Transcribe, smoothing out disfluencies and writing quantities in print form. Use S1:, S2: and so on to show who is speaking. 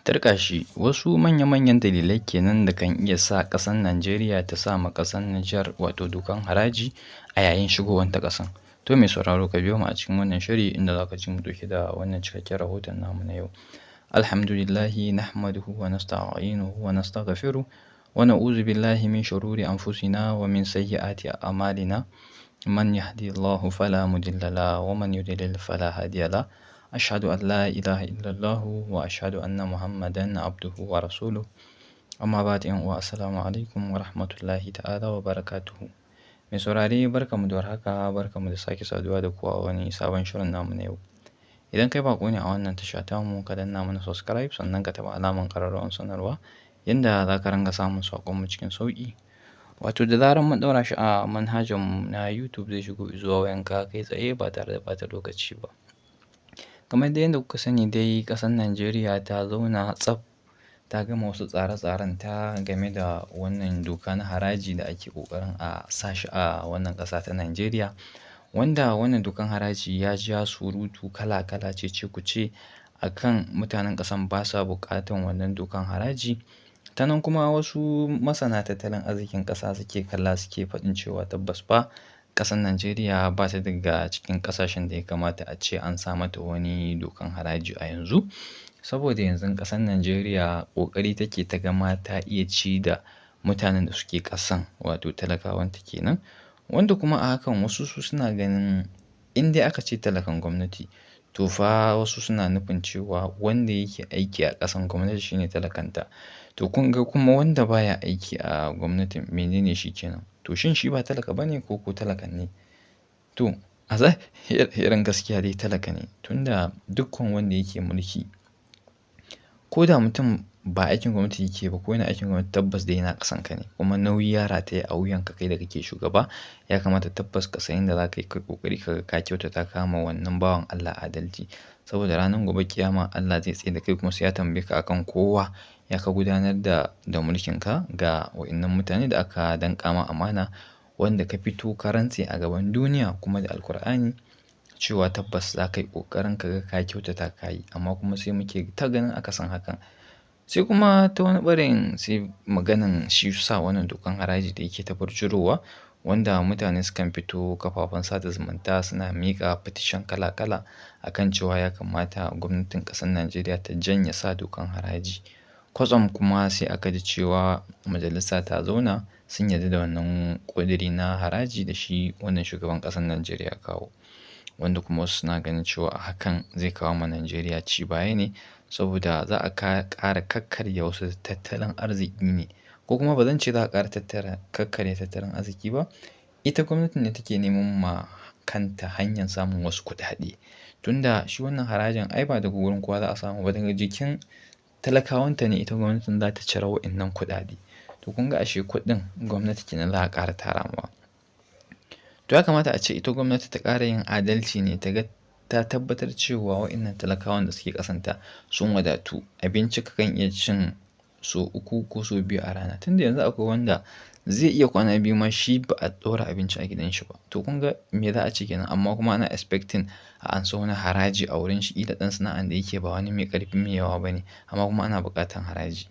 S1: Turƙashi! Wasu manya-manyan dalilai kenan da kan iya sa ƙasar Najeriya ta sa ma ƙasar Nijar wato dokan haraji a yayin shigowanta ƙasan. To mai sauraro, ka biyo mu a cikin wannan shiri inda za ka ji mu ɗauke da wannan cikakken rahoton namu na yau. Alhamdulillahi nahmaduhu wa nasta'inuhu wa nastaghfiruh wa na'udzu billahi min shururi anfusina wa min sayyiati a'malina. Man yahdihillahu fala mudilla la wa man yudlil fala hadiya la. Ashhadu an la ilaha illallah wa ashhadu anna Muhammadan abduhu wa rasuluh. Amma ba'd, yan uwa, assalamu alaikum wa rahmatullahi ta'ala wa barakatuhu. Mai saurare, barkamu da warhaka, barkamu da sake saduwa da ku a wani sabon shirin namu na yau. Idan kai baƙo ne a wannan tasha tamu, ka danna mana subscribe, sannan ka taɓa alamar ƙararrawar sanarwa yanda za ka ringa samun saƙonmu cikin sauƙi. Wato da zarar mun ɗaura shi a manhajar mu na YouTube, zai shigo zuwa wayanka kai tsaye ba tare da ɓata lokaci ba. Kamar dai yadda kuka sani dai, ƙasar Najeriya ta zauna tsaf ta gama wasu tsare-tsaren ta game da wannan doka na haraji da ake ƙoƙarin a sa shi a wannan ƙasa ta Najeriya. Wanda wannan dokan haraji ya ja surutu kala-kala, cece-kuce a kan mutanen ƙasan ba sa buƙatan wannan dokan haraji. Ta nan kuma wasu masana tattalin arzikin ƙasa suke kalla, suke faɗin cewa tabbas fa ƙasar Najeriya ba ta daga cikin ƙasashen da ya kamata a ce an sa mata wani dokan haraji a yanzu. Saboda yanzu ƙasar Najeriya ƙoƙari take ta gama ta iya ci da mutanen da suke ƙasan, wato talakawanta kenan. Wanda kuma a hakan wasu su suna ganin in dai aka ce talakan gwamnati, to fa wasu suna nufin cewa wanda yake aiki a ƙasan gwamnati shine talakanta. To kun ga kuma wanda baya aiki a gwamnatin, menene shi kenan? To shin shi ba talaka ba ne ko ko talakan ne? To a zahirin gaskiya dai talaka ne, tunda dukkan wanda yake mulki, ko da mutum ba aikin gwamnati yake ba ko yana aikin gwamnati, tabbas dai yana ƙasan ka ne, kuma nauyi ya rataya a wuyanka kai da kake shugaba. Ya kamata tabbas ka san yadda za ka yi kai ƙoƙari ka ga ka kyautata ka ma wannan bawan Allah adalci. Saboda ranar gobe kiyama Allah zai tsai da kai, kuma sai ya tambaye ka akan kowa ya ka gudanar da mulkinka ga wa'innan mutane da aka danƙa ma amana, wanda ka fito ka rantse a gaban duniya kuma da Alkur'ani cewa tabbas za ka yi ƙoƙarin ka ga ka kyautata ka yi, amma kuma sai muke ta ganin akasin hakan. Sai kuma ta wani ɓarayin, sai maganan shi sa wannan dokan haraji da yake ta burjurowa, wanda mutane sukan fito kafafen sada zumunta suna miƙa petition kala-kala akan cewa ya kamata gwamnatin ƙasar Najeriya ta janye sa dokan haraji. Kwatsam kuma sai aka ji cewa majalisa ta zauna, sun yarda da wannan ƙuduri na haraji da shi wannan shugaban ƙasar Najeriya ya kawo. Wanda kuma wasu suna ganin cewa hakan zai kawo ma Najeriya ci baya ne, saboda za a ƙara kakkarya wasu tattalin arziki ne, ko kuma ba zan ce za a ƙara kakkarya tattalin arziki ba. Ita gwamnatin ne take neman ma kanta hanyar samun wasu kuɗaɗe. Tunda shi wannan harajin ai ba daga wurin kowa za a samu ba, daga jikin talakawanta ne ita gwamnatin za ta cire wa'innan kuɗaɗe. To kun ga ashe kuɗin gwamnati kenan za a ƙara tara mawa. To ya kamata a ce ita gwamnati ta ƙara yin adalci ne, ta ga ta tabbatar cewa wa'innan talakawan da suke ƙasanta sun wadatu. Abinci kakan iya cin sau uku ko sau biyu a rana. Tunda yanzu akwai wanda zai iya kwana 2 ma shi ba a ɗora abinci a gidan shi ba. To kun ga me za a ce kenan? Amma kuma ana expecting a anso wani haraji a wurin shi, ƙila ɗan sana'an da yake ba wani mai ƙarfi mai yawa ba ne, amma kuma ana buƙatan haraji.